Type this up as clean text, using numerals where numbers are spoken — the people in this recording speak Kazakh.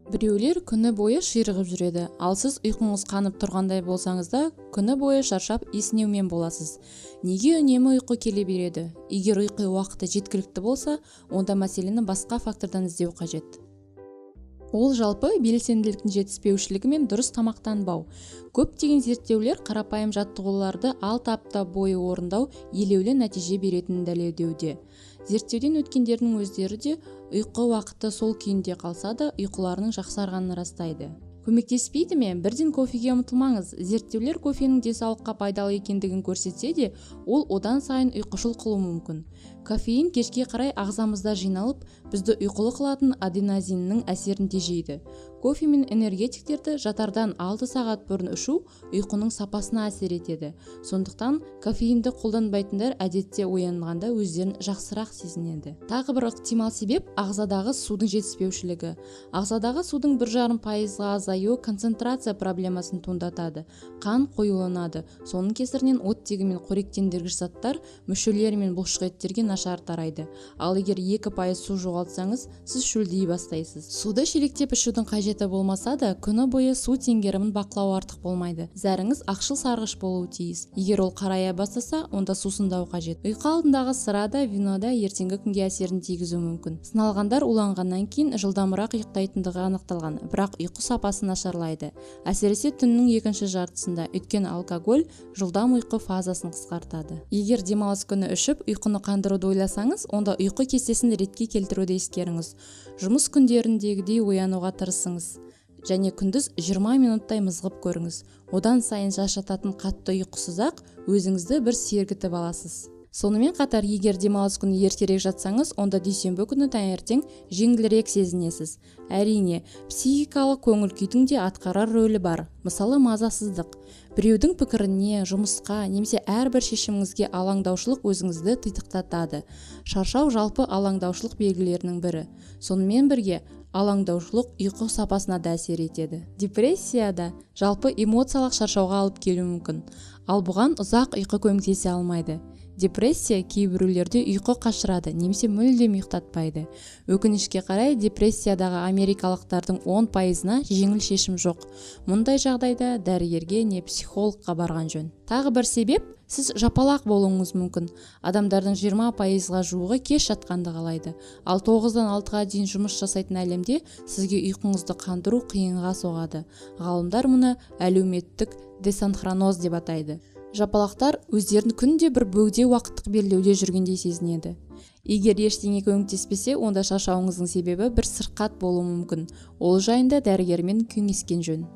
Біреулер күні бойы ширығып жүреді, ал сіз ұйқыңыз қанып тұрғандай болсаңыз да, күні бойы шаршап, есінеумен боласыз. Неге үнемі ұйқы келе береді? Егер ұйқы уақыты жеткілікті болса, онда мәселені басқа фактордан іздеу қажет. Ол жалпы белсенділіктің жетіспеушілігі мен дұрыс тамақтанбау. Көптеген зерттеулер қарапайым жаттығуларды 6 апта бойы орындау елеулі нәтиже беретінін дәлелдеуде. Зерттеуден өткендердің өздері де ұйқы уақыты сол күйінде қалса да, ұйқыларының жақсарғанын растайды. Көмектеспейді ме? Бірден кофеге ұмтылмаңыз. Зерттеулер кофенің денсаулыққа пайдалы екендігін көрсетсе де, ол одан сайын ұйқышыл қылуы мүмкін. Кофеин кешке қарай ағзамызда жиналып, бізді ұйқылы қылатын аденозиннің әсерін тежейді. Кофе мен энергетиктерді жатардан 6 сағат бұрын ішу ұйқының сапасына әсер етеді. Сондықтан кофеинді қолданбайтындар әдетте оянғанда өздерін жақсырақ сезінеді. Тағы бір ықтимал себеп – ағзадағы судың жетіспеушілігі. Ағзадағы судың 1,5%-ға азаюы концентрация проблемасын туындатады. Қан қоюланады. Соның кесірінен оттегі мен қоректендіргіш заттар мүшелер мен бұлшықеттерге нашар тарайды. Ал егер 2% су жоғалтсаңыз, сіз шөлдей бастайсыз. Суды шелектеп ішудің қажеті болмаса да, күні бойы су теңгерімін бақылау артық болмайды. Зәріңіз ақшыл сарғыш болуы тиіс. Егер ол қарая бастаса, онда сусындау қажет. Ұйқы алдындағы сыра да, вино да ертеңгі күнге әсерін тигізуі мүмкін. Сыналғандар уланғаннан кейін жылдамырақ ұйықтайтындығы анықталған, бірақ ұйқы сапасы нашарлайды, әсіресе түннің екінші жартысында, өйткені алкоголь жылдам ұйқы фазасын қысқартады. Егер демалыс күні ішіп, ұйқыны қандыруды ойласаңыз, онда ұйқы кестесін ретке келтіруді ескеріңіз. Жұмыс күндеріндегідей оянуға тырысыңыз және күндіз 20 минуттай мызғып көріңіз. Одан сайын шаршататын қатты ұйқысыз-ақ өзіңізді бір сергітіп аласыз. Сонымен қатар, егер демалыс күні ертерек жатсаңыз, онда дүйсенбі күні таңертең жеңілірек сезінесіз. Әрине, психикалық көңіл күйдің де атқарар рөлі бар. Мысалы, мазасыздық, біреудің пікіріне, жұмысқа немесе әрбір шешіміңізге алаңдаушылық өзіңізді титықтатады. Шаршау жалпы алаңдаушылық белгілерінің бірі. Сонымен бірге алаңдаушылық ұйқы сапасына да әсер етеді. Депрессия да жалпы эмоциялық шаршауға алып келуі мүмкін, ал бұған ұзақ ұйқы көмектесе алмайды. Депрессия кейбіреулерде ұйқы қашырады немесе мүлдем ұйықтатпайды. Өкінішке қарай, депрессиядағы америкалықтардың 10%-ына жеңіл шешім жоқ. Мұндай жағдайда дәрігерге не психологқа барған жөн. Тағы бір себеп – сіз жапалақ болуыңыз мүмкін. Адамдардың 20%-ға жуығы кеш жатқанды қалайды. Ал 9-дан 6-ға дейін жұмыс жасайтын әлемде сізге ұйқыңызды қандыру қиынға соғады. Ғалымдар мұны әлеуметтік десинхроноз деп атайды. Жапалақтар өздерін күнде бір бөгде уақыттық белдеуде жүргендей сезінеді. Егер ештеңе көмектеспесе, онда шаршауыңыздың себебі бір сырқат болуы мүмкін. Ол жайында дәрігермен кеңескен жөн.